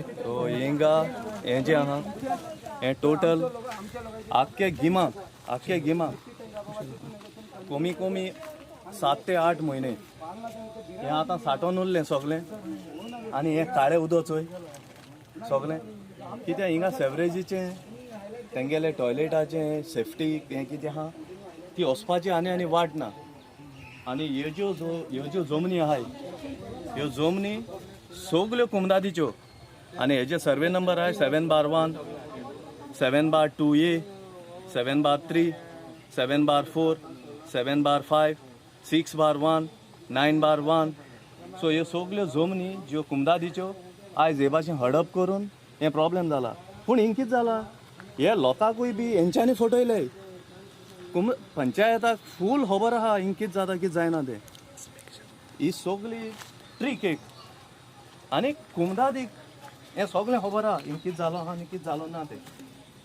So हिंगा हें जें आहा हें टोटल आख्खे गिमाक, आख्खे गिमाक कमी कमी 7 ते 8 म्हयने हें आतां साठोवन उरलें सगळें. आनी हें काळें उदक चोय सगळें कित्याक हिंगा सेवरेजीचें तेंगेलें टॉयलेटाचें सेफ्टी हें कितें आहा ती वचपाची आनी आनी वाट ना. आनी ह्यो ज्यो ह्यो ज्यो जमनी आहाय ह्यो जमनी सगल्यो कुमदादीच्यो. आनी हेजे सर्वे नंबर आहाय 7/1, 7/2A, 7/3, 7/4, 7/5, 6/1, 9/1. सो ह्यो सगल्यो जमनी ज्यो कुमदादीच्यो आयज हे भाशेन हडप करून हें प्रॉब्लेम जाला. पूण हिंग कितें जाला हे लोकांकूय बी हेंच्यांनी फटयले. पंचायताक फूल खबर आहा हिंग कितें जाता कितें जायना तें. ही सगली ट्रीक एक आनी कुमदादीक हें सगळें खबर आहा हिंग कितें जालो आहा आनी कितें जालो ना तें.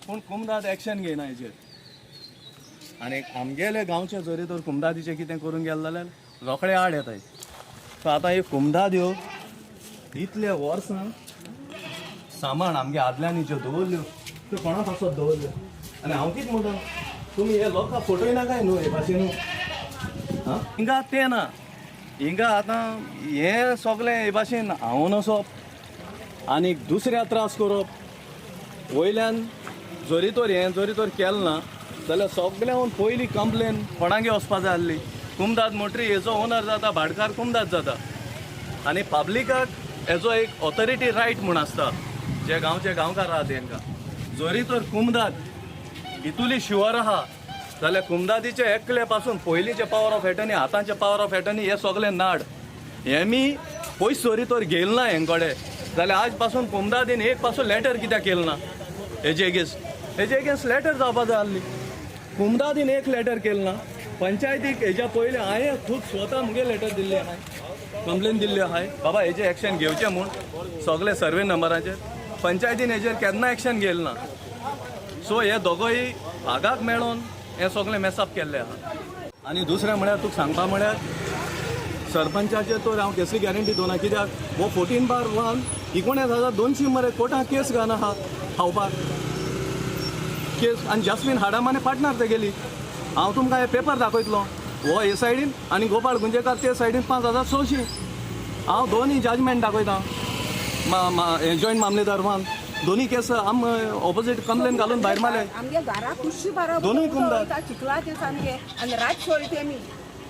पूण कुमदाद एक्शन घेयना हेजेर. आनी आमगेले गांवचे जरी तर कुमदादीचें कितें करूंक गेले जाल्यार रोखडे आड येताय. सो आतां ह्यो कुमदाद्यो इतले वर्सां सामान आमगे आदल्यांनी ज्यो दवरल्यो त्यो कोणा पासत दवरल्यो. आनी हांव कितें म्हणटा तुमी हे लोकांक फटयना काय न्हू हे भाशेन आं. हिंगा तें ना, हिंगा आतां हें सगळें हे भाशेन हांव वचप आनी दुसऱ्या त्रास करप. वयल्यान जरी तर हें जरी तर केलें ना जाल्यार सगळ्याहून पयली कंप्लेन कोणागे वचपा जाय आसली. कुमदाद मोटरी हेजो ओनर जाता, भाटकार कुमदाद जाता. आनी पब्लिकाक हेजो एक ऑथॉरिटी रायट म्हूण आसता जे गांवचे गांवकार आहा तेंकां. जरी तर कुमदाद इतुली शुअर आहा जाल्यार कुमदादीचे एकले पासून पयलींचे पावर ऑफ एटर्नी आतांचे पावर ऑफ एटर्नी हे सगळे नाड हे मी पयस जरी तर घेयल ना हें कडेन जाल्यार आज पासून कुमदादीन एक पासून लेटर कित्याक केलें ना हेजे एगेन्स्ट. हेजे एगेन्स्ट लेटर जावपा जाय आसली. कुमदादीन एक लेटर केलें ना. पंचायतीक हेज्या पयलीं हांवें खूब स्वता मुगे लेटर दिल्लें आहाय, कंप्लेन दिल्ली आहाय बाबा हेजें एक्शन घेवचें म्हूण सगळे सर्वे नंबराचेर. पंचायतीन हेजेर केन्ना एक्शन घेयलें ना. सो हे दोगोय भागाक मेळोन हें सगळें मेसअप केल्लें आहा. आनी दुसरें म्हळ्यार तुका सांगपा म्हळ्यार सरपंचाचेर तर हांव कसली गॅरंटी दिवना कित्याक हो 14/1 19,200 मरे कोर्टाक केस घालना आहा खावपाक केस. आनी जास्मीन हाडामाने पार्टनर तेगेली. हांव तुमकां हे पेपर दाखयतलो हो हे सायडीन आनी गोपाळ गुंजेकार ते सायडीन 5,600. हांव दोनूय जजमेंट दाखयता जॉयंट मामलेदार वन दोन्ही केस आम ऑपोजीट कंप्लेन घालून भायर मारले. आमगे घरा कुशी बरो दोनूय कुमदाद. चिखलाचे सामके. आनी रात सोडली ते आमी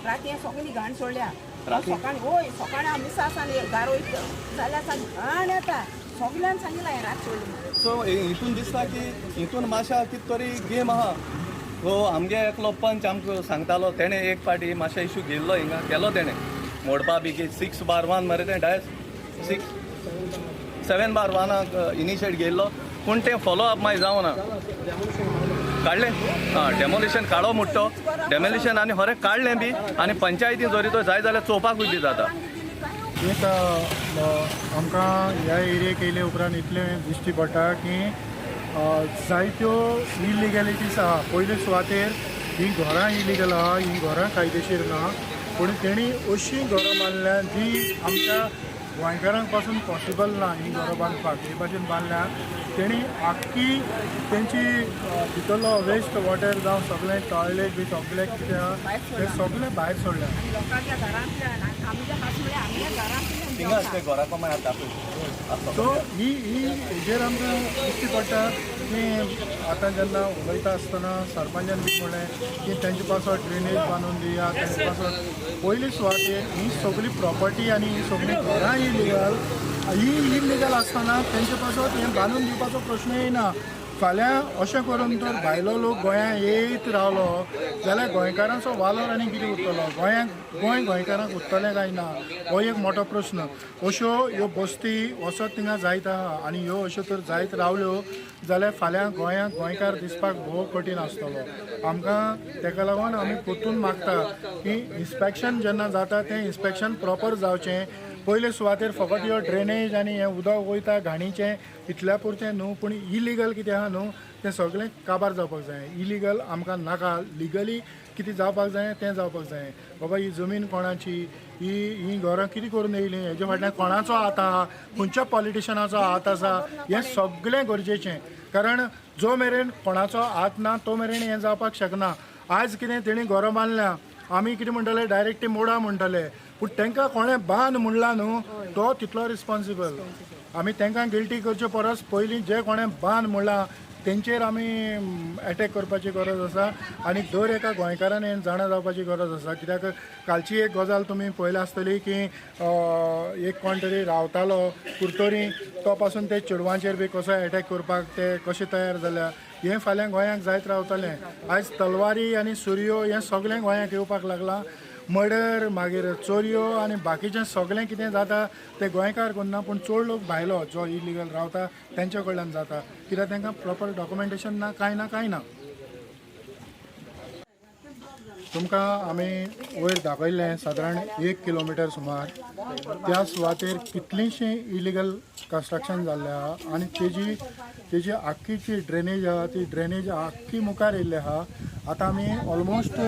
राती सगळी घाण सोडल्या. राती? सकाळी होय सकाळी आमी आसा घार वयता जाल्यार घाण येता. सगळ्यान सांगितलं हांवें रात सोडली म्हणून. सो हितून दिसता की हितून मातशा कितें तरी गेम आहा. सो आमगे एकलो पंच आमकां सांगतालो तेणें एक पाटी मातशा इशू घेयल्लो हिंगा केलो तेणें मोडपा बी की 6/1 मरे तें डायस 6 7/1 इनिशिएट घेयल्लो पूण तें फॉलो अप मागीर जावना. काडलें आं डेमोलिशन काडो म्हुणटो डेमोलिशन आनी खरें काडलें बी आनी पंचायती जरी तो जाय जाल्यार चोवपाकूय बी जाता. एक आमकां ह्या एरियेक येयले उपरांत इतलें दिश्टी पडटा की जायत्यो इलिगॅलिटीज आहा. पयले सुवातेर हीं घरां इलिगल आहा, हीं घरां कायदेशीर ना, पूण तेणी अशीं घरां बांदल्या जी आमच्या गोंयकारांक पासून पॉसिबल ना हीं घरां बांदपाक. हे भाशेन बांदल्या तेणी आख्खी तेंची भितरलो वेस्ट वॉटर जावं सगळें टॉयलेट बी सगळें कितें आहा तें सगळें भायर सोडल्या. आनी लोकांच्या घरांतल्यान आनी आमच्या खास म्हळ्यार आमच्या थिंगा घरांतल्यान ते घरा कमाय दाखय. सो ही ही हेजेर आमकां दिश्टी पडटा की आतां जेन्ना उलयता आसतना सरपंचान बी म्हणलें की तेंचे पासत ड्रेनेज बांदून दिया. तेंचे पासत पयली सुवातेर ही सगळी प्रॉपर्टी आनी ही सगळीं घरां इलिगल, ही इलिगल आसतना तेंचे पासत हें बांदून दिवपाचो प्रश्न येना. फाल्यां अशें करून तर भायलो लोक गोंयांत येयत रावलो जाल्यार गोंयकारांचो वालोर आनी कितें उरतलो? गोंयांक गोंय गोंयकारांक उरतलें काय ना हो एक मोठो प्रश्न. अश्यो ह्यो बस्ती वचत थिंगा जायत आहा आनी ह्यो अश्यो तर जायत रावल्यो जाल्यार फाल्यां गोंयांत गोंयकार दिसपाक भोव कठीण आसतलो आमकां. तेका लागून आमी परतून मागता की इन्स्पेक्शन जेन्ना जाता तें इन्स्पेक्शन प्रॉपर जावचें. पयले सुवातेर फकत ह्यो ड्रेनेज आनी हें उदक वयता घाणीचें इतल्या पुरतें न्हू, पूण इलिगल कितें आहा न्हू तें सगळें काबार जावपाक जाय. इलिगल आमकां नाका. लिगली कितें जावपाक जाय तें जावपाक जाय. बाबा ही जमीन कोणाची, ही ही घरां कितें करून येयलीं, हेजे फाटल्यान कोणाचो हात आहा, खंयच्या पॉलिटिशनाचो हात आसा, हें सगळें गरजेचें. कारण जो मेरेन कोणाचो हात ना तो मेरेन हें जावपाक शकना. आज कितें तेणी घरां बांदल्या, आमी कितें म्हणटले, डायरेक्ट ती मोडा म्हणटले, पूण तांकां कोणें बांद म्हणला न्हू तो तितलो रिस्पॉन्सिबल. आमी तांकां गिल्टी करचे परस पयलीं जे कोणें बांद म्हणलां तेंचेर आमी एटॅक करपाची गरज आसा आनी दर एका गोंयकारान हें जाणा जावपाची गरज आसा. कित्याक कालची एक गजाल तुमी पळयल्या आसतली की एक कोण तरी रावतालो कुर्तोरी, तो पासून ते चेडवांचेर बी कसो एटॅक करपाक ते कशे तयार जाल्या, हें फाल्यां गोंयांक जायत रावतलें. आयज तलवारी आनी सुरयो हें सगळें गोंयांक येवपाक लागलां. मर्डर, मागीर चोरयो आनी बाकीचें सगळें कितें जाता तें गोंयकार करना, पूण चड लोक भायलो जो इलिगल रावता तेंच्या कडल्यान जाता. कित्याक तांकां प्रॉपर डॉक्युमेंटेशन ना, कांय ना, कांय ना. तुमकां आमी वयर दाखयल्लें सादारण 1 किलोमिटर सुमार त्या सुवातेर कितलींशीं इलिगल कन्स्ट्रक्शन जाल्लें आहा आनी तेजी तेजी आख्खी जी ड्रेनेज आहा ती ड्रेनेज आख्खी मुखार येयल्ली आहा. आतां आमी ऑलमोस्ट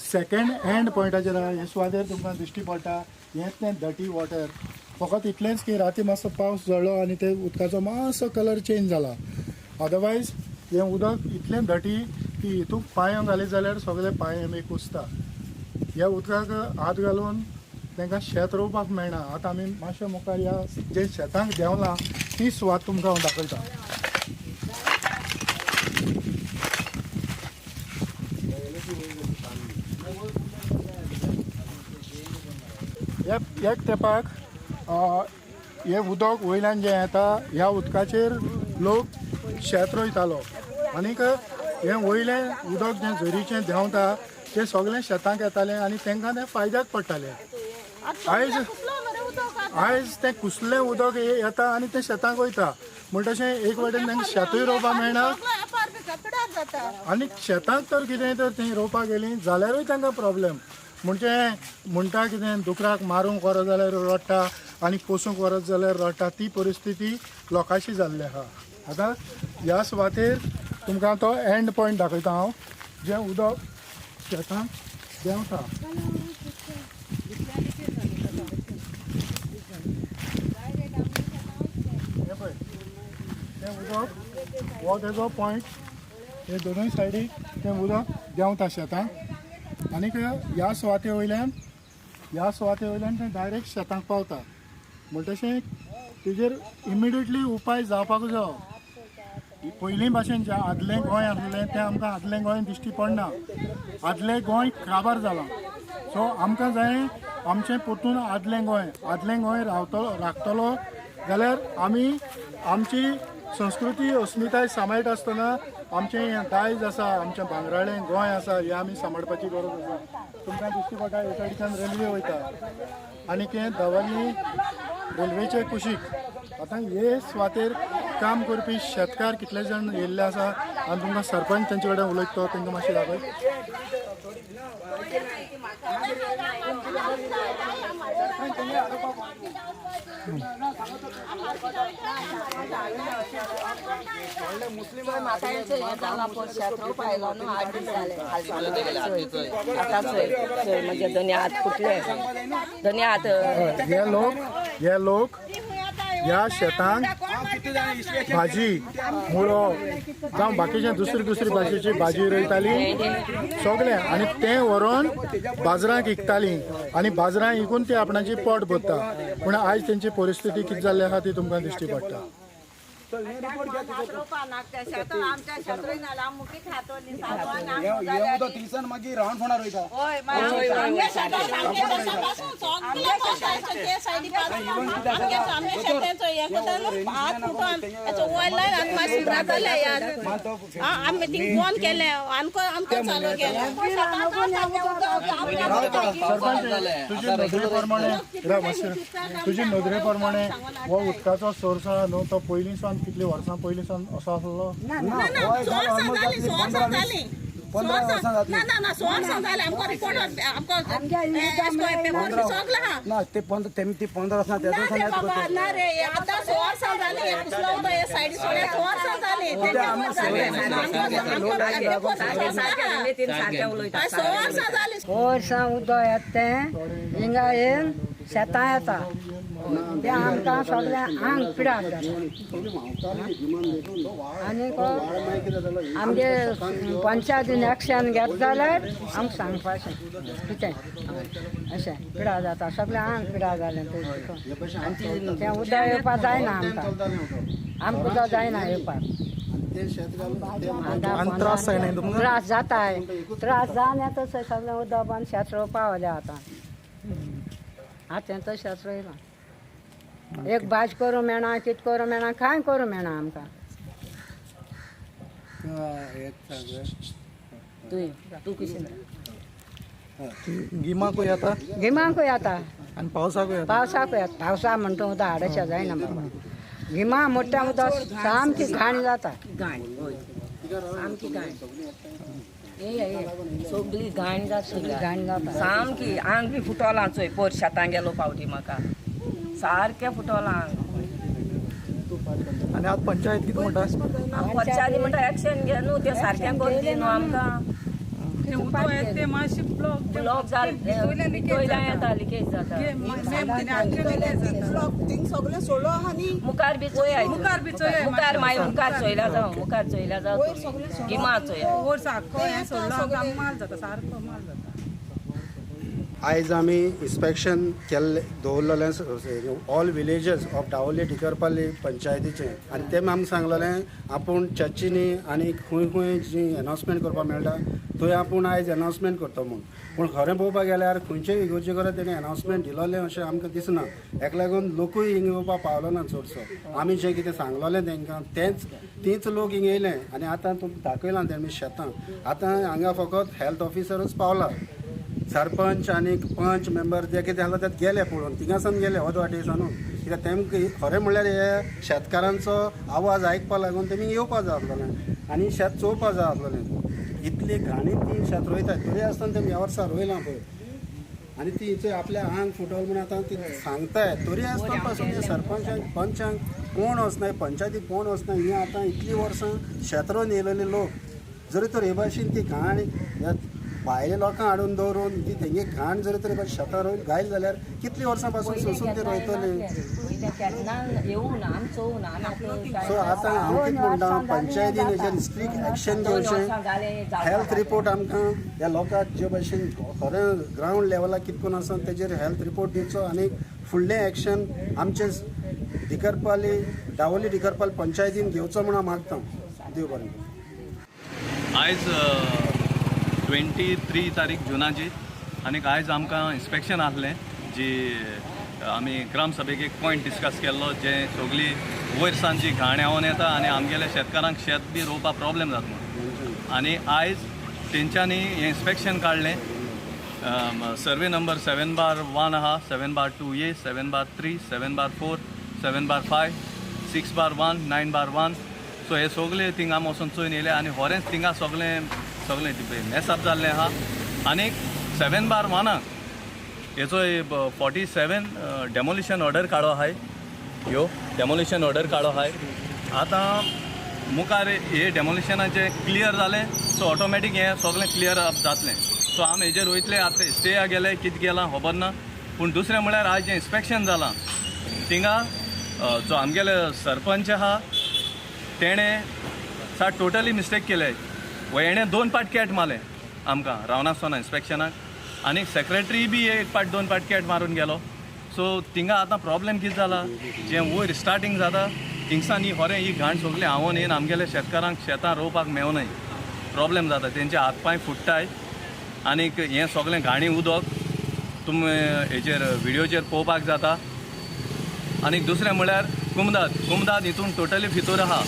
सेकेंड एंड पॉयंटाचेर आहा. हे सुवातेर तुमकां दिश्टी पडटा हें तें डर्टी वॉटर. फकत इतलेंच की राती मातसो पावस जळ्ळो आनी ते उदकाचो मातसो कलर चेंज जाला, अदरवायज हें उदक इतलें डर्टी की हितूंत पांय घालीत जाल्यार सगळे पांय बी कुसता. ह्या उदकाक हात घालून तांकां शेत रोवपाक मेळना. आतां आमी मातशे मुखार ह्या जे शेतांक देंवला ती सुवात तुमकां हांव दाखयता. एक तेंपाक हें उदक वयल्यान जें येता ह्या उदकाचेर लोक शेत रोयतालो आनीक हें वयलें उदक जें झरीचें देंवता तें सगळें शेतांक येतालें आनी तांकां तें फायद्याक पडटालें. आयज आयज तें कुसलें उदक येता आनी तें शेतांक वयता, म्हण तशें एक वाटेन तांकां शेतूय रोवपाक मेळना आनी शेतांक तर कितें तर थंय रोवपाक गेलीं जाल्यारूय तांकां प्रॉब्लेम. म्हणजे म्हणटा कितें दुकराक मारूंक व्हरत जाल्यार रडटा आनी पोसूंक व्हरत जाल्यार रडटा, ती परिस्थिती लोकांशी जाल्ली आहा. आतां ह्या सुवातेर तुमकां तो एंड पॉयंट दाखयता हांव, जें उदक शेतांक देंवता. हें पळय तें उदक हो तेजो पॉयंट, हे दोनूय सायडीक तें उदक देंवता शेतांक आनीक ह्या सुवाते वयल्यान तें डायरेक्ट शेतांक पावता. म्हण तशें तेजेर इमिडिएटली उपाय जावपाक जायो. पयलीं भाशेन जें आदलें गोंय आसलें तें आमकां आदलें गोंय दिश्टी पडना. आदलें गोंय काबार जालां. सो आमकां जाय आमचें परतून आदलें गोंय, आदलें गोंय रावतलो राखतलो जाल्यार आमी आमची संस्कृती अस्मिताय सांबाळटा आसतना आमचें हें दायज आसा, आमचें भांगराळें गोंय आसा, हें आमी सांबाळपाची गरज आसा. तुमकां दिश्टी पडटा हे सायडीच्यान रेल्वे वयता आनी तें दवर्ली रेल्वेचे कुशीक. आतां हे सुवातेर काम करपी शेतकार कितले जाण येयल्ले आसा आनी तुमकां सरपंच तेंचे कडेन उलयता तो तांकां मातशें दाखय. हे लोक ह्या शेतांक भाजी मुळो जावं बाकीचे दुसरी दुसरी भाशेची भाजी रोयताली सगळें आनी तें व्हरोन बाजारांत विकताली आनी बाजारांत विकून ती आपणाची पोट भरता. पूण आयज तेंची परिस्थिती कितें जाल्ली आसा ती तुमकां दिश्टी पडटा. तुजी नदरे प्रमाणे हो उदकाचो सोर्स आहा न्हू तो पयलीं सावन कितली वर्सां पयलीं सावन असो आसलो? 15 वर्सां जातली. ना ना ना, 6 वर्सां जालें आमकां रिपोर्ट आमकां पेपर बी सगळें आहा. ना, ते 15, तेमी ती 15 वर्सां ना तेदोस रे बाबा, ना रे, हे आतां 6 वर्सां जालीं हे कुसलो उदक हे सायडी सोडल्या 6 वर्सां जालीं. तेंच्या वयर जालें आमकां पेपर सगळें आहा. 6 वर्सां जालीं. वर्सां उदक येता तें हिंगा येवन शेतां येता तें आमकां सगळें आंग पिडार जाता. आनी आमगे पंचायतीन एक्शन घेत जाल्यार आमकां सांगपाचें कितें अशें पिडा जाता सगळें आंग पिडा जालें तें. आनी तें उदक येवपाक जायना आमकां, आमकां उदक जायना येवपाक. त्रास जायना तुमकां? त्रास जाताय, त्रास जावन येता तशें सगळें उदक बांद शेत रोवपा वयलें आतां. आतां तशेंच रोयलां. एक भाज करूं मेळना, कितें करूं मेळना, कांय करूं मेळना आमकां. तूं कशें? गिमाकूय येता? गिमाकूय येता. आनी पावसाकूय येता? पावसाकूय येता. पावसा म्हणटा उदक हाडशें जायना बाबा. गिमा मोठ्या उदक सामकी घाण जाता. घाण, हय, सामकी घाण. हे सगळी घाण जाता. सगळी घाण जाता. सामकी आंग बी फुटोलां चोय. पोर शेतां गेलो पावटी म्हाका सारकें फुटोलां आंग. आनी आतां पंचायत कितें म्हणटा? पंचायती म्हणटा एक्शन घे न्हू, तें सारकें करून दी न्हू आमकां. ब्लॉक जालें, वयल्यान येता, लिकेज जाता. थिंग सगळें सोडलो आहा न्ही. मुखार बी चोय, मुखार बी चोय, मुखार मागीर मुखार चोयल्या जावं, मुखार चोयल्या जावं, गिमा चोय. आयज आमी इन्स्पेक्शन केल्ले दवरलेलें ऑल विलेजस ऑफ डावोली टिकरपाली पंचायतीचें. आनी तेमी आमकां सांगलेलें आपूण चर्चीनी आनी खंय खंय जी अनावन्समेंट करपाक मेळटा थंय आपूण आयज अनावन्समेंट करता म्हूण. पूण खरें पळोवपाक गेल्यार खंयचेय इगर्जे कडेन तेणी अनावन्समेंट दिलोलें अशें आमकां दिसना. हेका लागून लोकूय हिंगा येवपाक पावलो ना चडसो. आमी जें कितें सांगलोलें तेंकां तेंच तींच लोक हिंगा येयले. आनी आतां तुमकां दाखयलां तेमी शेतां. आतां हांगा फकत हेल्थ ऑफिसरूच पावला. सरपंच आनी पंच मेंबर जे कितें आसलो ते गेले पळोवन थिंगासान गेले अद वाटेसान. कित्याक तेमकां खरें म्हणल्यार हे शेतकारांचो आवाज आयकपा लागून तेमी येवपा जाय आसलेलें आनी शेत चोवपा जाय आसलेलें. इतली घाणी ती शेत रोयतात तरी आसतना तेमी ह्या वर्सा रोयलां पळय. आनी ती चोय आपल्या आंग फुटोल म्हूण आतां ती सांगताय तरी आसतना पासून सरपंचांक पंचांक कोण वचनाय, पंचायतीक कोण वचना. ही आतां इतलीं वर्सां शेत रोवन येयलेले लोक जरी तर हे भाशेन ती घाण ह्या भायल्या लोकांक हाडून दवरून ती तेंगे घाण जरी तर हे शेतां रोवन घायली जाल्यार कितलीं वर्सां पासून सोंसून ते रोयतले. केन्ना येवना, आमी चोवना. सो आतां हांव कितें म्हणटा, पंचायतीन हेजेर स्ट्रिक्ट एक्शन घेवचें. हेल्थ रिपोर्ट आमकां ह्या लोकांक जे भाशेन खरें ग्रावंड लेवलाक कितें करून आसा तेजेर हेल्थ रिपोर्ट दिवचो आनी फुडलें एक्शन आमचे डिकरपाली डावोली डिकरपाल पंचायतीन घेवचो म्हूण हांव मागता. देव बरें करूं. आयज 23 तारीख जुनाची आनीक आयज आमकां इन्स्पेक्शन आसलें जी आमी ग्रामसभेक एक पॉयंट डिस्कस केल्लो जे सगळी वयर सान जी घाण येवन येता आनी आमगेल्या शेतकारांक शेत बी रोवपाक प्रॉब्लेम जाता म्हणून. आनी आयज तेंच्यांनी हें इन्स्पेक्शन काडलें. सर्वे नंबर 7/1 आहा, 7/2A, 7/3, 7/4, 7/5, 6/1, 9/1. सो हे सगळे थिंगा आमी वचोन चोयन येयले आनी होरेंच थिंगा सगळें सगळें मेसअप जाल्लें आहा. आनीक 7/1 आक हेचो 47 डेमोलिशन ऑर्डर काडो आहाय, ह्यो डेमोलिशन ऑर्डर काडो आहाय. आतां मुखार हे डेमोलिशनाचें क्लियर जालें सो ऑटोमॅटीक हें सगळें क्लियर अप जातलें. सो आमी हेजेर वयतले. आतां स्टेया गेले कितें गेलां खबर ना. पूण दुसरें म्हणल्यार आयज जें इन्स्पेक्शन जालां थिंगा जो आमगेले सरपंच आहा तेणें सा टोटली मिस्टेक केले. हेणें दोन पाट कॅट मारलें आमकां रावनासतना इन्स्पेक्शनाक आनी सेक्रेटरी बी एक पाट दोन पाट कॅट मारून गेलो. सो थिंगा आतां प्रॉब्लेम कितें जाला, जें वयर स्टार्टींग जाता थिंगसान ही होरें ही घाण सगळी हांवोन येवन आमगेल्या शेतकारांक शेतां रोवपाक मेवनाय, प्रॉब्लेम जाता, तेंचे हात पांय फुट्टाय. आनीक हें सगळें घाणी उदक तुमी हेचेर व्हिडियोचेर पळोवपाक जाता. आनीक दुसरें म्हळ्यार कुमदाद, कुमदाद हितून टोटली फितूर आहा.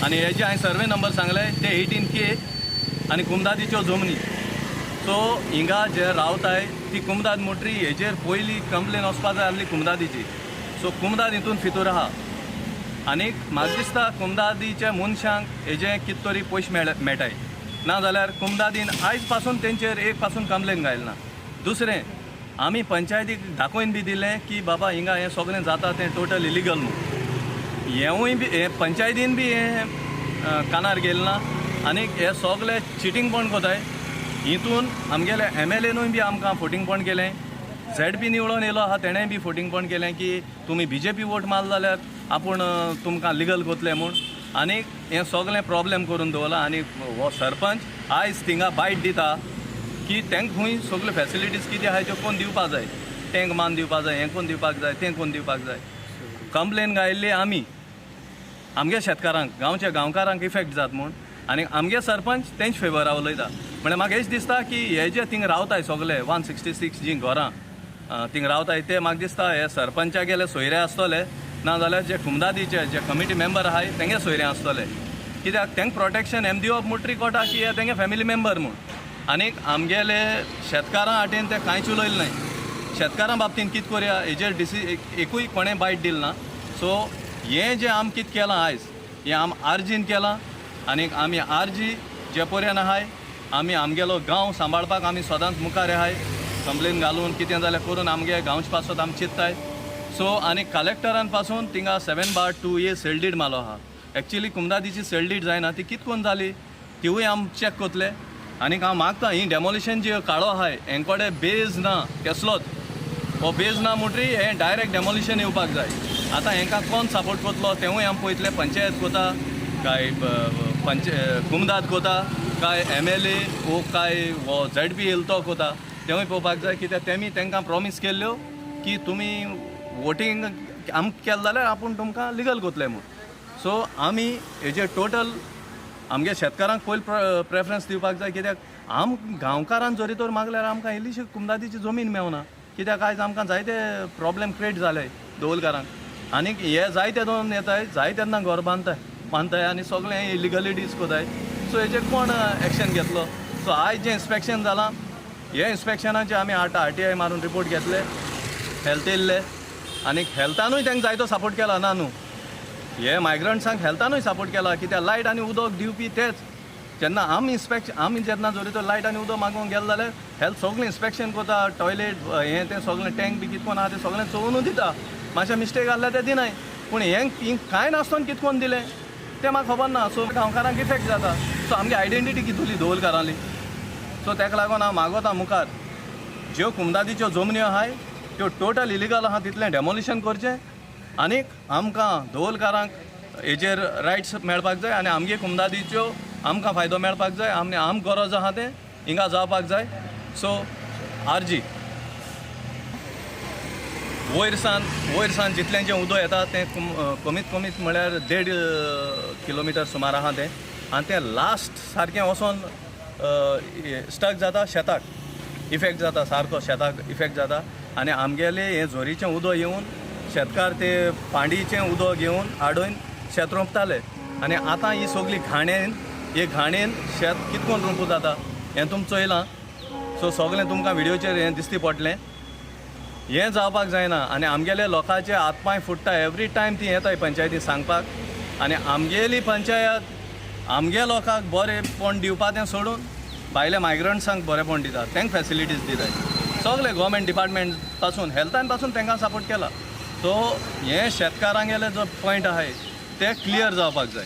आनी हे जे हांवें सर्वे नंबर सांगले ते 18K आनी कुमदादीच्यो जमनी. सो हिंगा जे रावताय ती कुमदाद मोटरी हेजेर पयली कंप्लेन वचपा जाय आसली कुमदादीची. सो कुमदाद हितून फितूर आहा. आनीक म्हाका दिसता कुमदादीच्या मनशांक हेजे कितें तरी पयशे मेळटाय. ना जाल्यार कुमदादीन आयज पासून तेंचेर एक पासून कंप्लेन घायल ना. दुसरें आमी पंचायतीक दाखोवन बी दिलें की बाबा हिंगा हें सगळें जाता तें टोटल इलिगल म्हूण. हेंवूय बी हें पंचायतीन बी हें कानार गेलें ना आनी हे सगळे चिटींगपण कोताय. हितून आमगेले एमएलएनूय बी आमकां फोटिंगपण केलें, झेड पी निवडून येयलो आहा तेणें बी फोटिंगपण केलें की तुमी बीजेपी वोट मारले जाल्यार आपूण तुमकां लिगल कोतले म्हूण. आनी हें सगळें प्रॉब्लेम करून दवरलां. आनी हो सरपंच आयज थिंगा बायट दिता की तांकां खूंय सगल्यो फेसिलिटीज कितें आहाय त्यो कोण दिवपाक जाय, टँक मान दिवपाक जाय, हें कोण दिवपाक जाय, तें कोण दिवपाक जाय. कंप्लेन घायल्ली आमी आमगे शेतकारांक, गांवच्या गांवकारांक इफेक्ट जात म्हूण. आनी आमगे सरपंच तेंच फेवरा उलयता. म्हळ्यार म्हाका हेच दिसता की हे जे थिंग रावताय सगळे 166 जीं घरां थिंग रावताय ते म्हाका दिसता हे सरपंचा गेले सोयरे आसतले, ना जाल्यार जे कुमदादीचे जे कमिटी मेंबर आहाय तेंगे सोयरे आसतले. कित्याक तेंक प्रोटेक्शन एम दिवप मुटरी कोटा की हे तेंगे फॅमिली मेंबर म्हूण. आनीक आमगेले शेतकारां आटेन ते कांयच उलयलें नाय. शेतकारां बाबतीन कितें करया हेजेर डिसी एकूय कोणें बायट दिल ना. सो हें जें आम कितें केलां आयज हें आम आर्जीन केलां आनीक आमी आर्जी जे पर्यंत आहाय आमी आमगेलो गांव सांबाळपाक आमी सदांच मुखार आहाय. कंप्लेन घालून कितें जाल्यार करून आमगे गांवचे पासत आमी चिंत्ताय. सो आनी कलेक्टरान पासून थिंगा 7/2A sale deed मालो आहा. एक्चुली कुमदादीची सेलडीड जायना ती कित कोन जाली तिवूय आम चॅक कोतले. आनीक हांव मागता ही डेमोलिशन जी काळो आहाय हेंकोडे बेज ना केसलोच, हो बेज ना म्हणटरी हें डायरेक्ट डेमोलिशन येवपाक जाय. आतां हेंकां कोण सपोर्ट कोतलो तेवूय आम पळयतले. पंचायत कोता काय पंच कुमदाद कोता काय एमएलए वो काय हो झेड पी येयलो तो कोता तेवूय पळोवपाक जाय. कित्याक तेमी तांकां प्रॉमीस केल्ल्यो की तुमी वोटींग आमकां केलें जाल्यार आपूण तुमकां लिगल कोतले म्हूण. सो आमी हेजेर टोटल आमगे शेतकारांक पयलीं प्रेफरन्स दिवपाक जाय. कित्याक आम गांवकारान जरी तर मागल्यार आमकां इल्लीशी कुमदादीची जमीन मेवना. कित्याक आयज आमकां जायते प्रॉब्लेम क्रिएट जाले दवलकारांक. आनीक हे जायते दोन येताय जाय तेन्ना घर बांदताय आनी सगळें इलिगलिटीज कोताय. सो हेजेर कोण एक्शन घेतलो? सो आयज जें इन्स्पेक्शन जालां हे इन्स्पेक्शनाचे आमी आतां RTI मारून रिपोर्ट घेतले, हेल्थ येयल्ले आनी हेल्थानूय तांकां जायतो सपोर्ट केला. ना न्हू, हे मायग्रंट्सांक हेल्थानूय सपोर्ट केला. कित्याक लायट आनी उदक दिवपी तेच. जेन्ना आमी इन्स्पेक्शन आमी जेन्ना जरी तो लायट आनी उदक मागूंक गेले जाल्यार हेल्थ सगळें इन्स्पेक्शन करता, टॉयलेट हें तें सगळें टँक बी कितकोन आहा तें सगळें चोवनूय दिता. मातशें मिस्टेक आहल्यार तें दिनाय. पूण हें कांय नासतना कितकोन दिलें तें म्हाका खबर ना. सो गांवकारांक इफेक्ट जाता. सो आमगे आयडेंटिटी कितुली दवलकारांली. सो ताका लागून हांव मागोता मुखार ज्यो कुमदादीच्यो जमन्यो आहाय त्यो टोटल इलिगल आहा तितलें डेमोलिशन करचें आनीक आमकां दवलकारांक हेजेर रायट्स मेळपाक जाय आनी आमगे कुमदादीच्यो आमकां फायदो मेळपाक जाय. आनी आम गरज आहा तें हिंगा जावपाक जाय. सो आरजी वयर सान जितलें जें उदक येता तें कमीत कमीत म्हळ्यार 1.5 किलोमिटर सुमार आहा तें. आनी तें लास्ट सारकें वचोन स्टक जाता शेताक, इफेक्ट जाता सारको शेताक इफेक्ट जाता. आनी आमगेलें हें झोरीचें उदक येवन शेतकार ते पांडीचें उदक घेवन हाडून शेत रोंपताले. आनी आतां ही सगळी घाणेन हे घाणेन शेत कितकोन रोंपू जाता हें तुमी चोयलां. सो सगळें तुमकां व्हिडियोचेर हें दिसती पडलें. हें जावपाक जायना. आनी आमगेले लोकांचे हात पांय फुट्टा एवरी टायम ती येताय पंचायती सांगपाक. आनी आमगेली पंचायत आमगे लोकांक बरेंपण दिवपा तें सोडून भायल्या मायग्रंट्सांक बरेंपण दिता, तांकां फेसिलिटीज दिताय. सगळे गोवोरमेंट डिपार्टमेंट पासून हेल्थान पासून तांकां सपोर्ट केला. सो हें शेतकारांगेले जो पॉयंट आहाय ते क्लियर जावपाक जाय.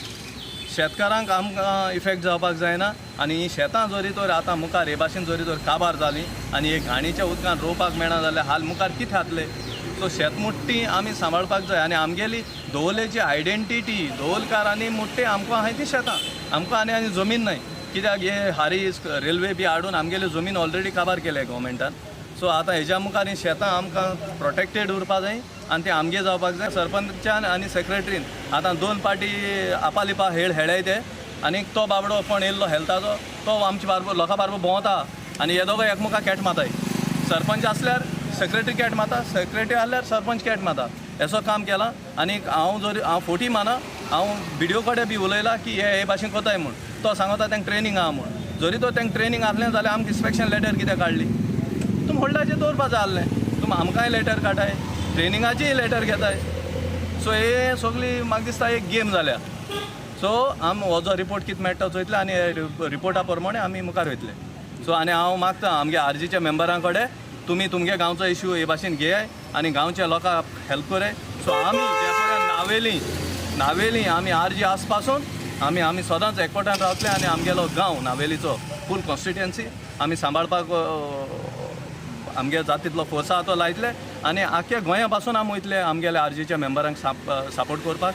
शेतकारांक आमकां इफेक्ट जावपाक जायना. आनी ही शेतां जरी तर आतां मुखार हे भाशेन जरी तर काबार जालीं आनी हे घाणीच्या उदकान रोवपाक मेळना जाल्यार हाल मुखार कितें जातलें? सो शेतमुट्टी आमी सांबाळपाक जाय. आनी आमगेली दवलेची आयडेंटिटी दवलकारांनी मुट्टी आमकां आहाय ती शेतां, आमकां आनी आनी जमीन न्हय. कित्याक हे हारीस रेल्वे बी हाडून आमगेली जमीन ऑलरेडी काबार केल्या गोवोरमेंटान. सो आतां हेज्या मुखार ही शेतां आमकां प्रोटेक्टेड उरपा जाय आनी तें आमगे जावपाक जाय. सरपंचान आनी सेक्रेटरीन आतां दोन पार्टी आपालिपा हेळ हेळाय ते. आनी तो बाबडो कोण येयल्लो हेल्थाचो तो आमचे बारबो लोकां बारबो भोंवता आनी हे दोगां एकमेकां कॅट मारताय. सरपंच आसल्यार सेक्रेटरी कॅट मारता, सेक्रेटरी आसल्यार सरपंच कॅट मारता. असो काम केलां. आनी हांव जरी हांव फोटी माना हांव बिडिओ कडेन बी उलयलां की हे हे भाशेन कोताय म्हूण. तो सांगता तांकां ट्रेनींग आहा म्हूण. जरी तो तांकां ट्रेनींग आसलें जाल्यार आमकां इन्स्पेक्शन लेटर कित्याक काडली? तुमी होल्डाचेर दवरपा जाय आसलें. तुमी आमकांय लेटर काडटाय, ट्रेनिंगाचीय लेटर घेताय. सो हे सगळी म्हाका दिसता एक गेम जाल्या. सो सो आम हो जो रिपोर्ट कितें मेळटा चोयतले आनी रिपोर्टा प्रमाणे आमी मुखार वयतले. सो आनी हांव मागता आमगे आरजीच्या मेंबरां कडेन, तुमी तुमगे गांवचो इशू हे भाशेन घेयाय आनी गांवच्या लोकांक हेल्प कराय. सो आमी जे पर्यंत नावेली नावेली आमी आरजी आस पासून आमी आमी सदांच एकवटान रावतले आनी आमगेलो गांव नावेलीचो फूल कॉन्स्टिट्युएन्सी आमी सांबाळपाक आमगे जातींतलो फोर्स आहा तो लायतले आनी आख्या गोंया पासून आमी वयतले आमगेल्या आरजीच्या मेंबरांक सपोर्ट करपाक.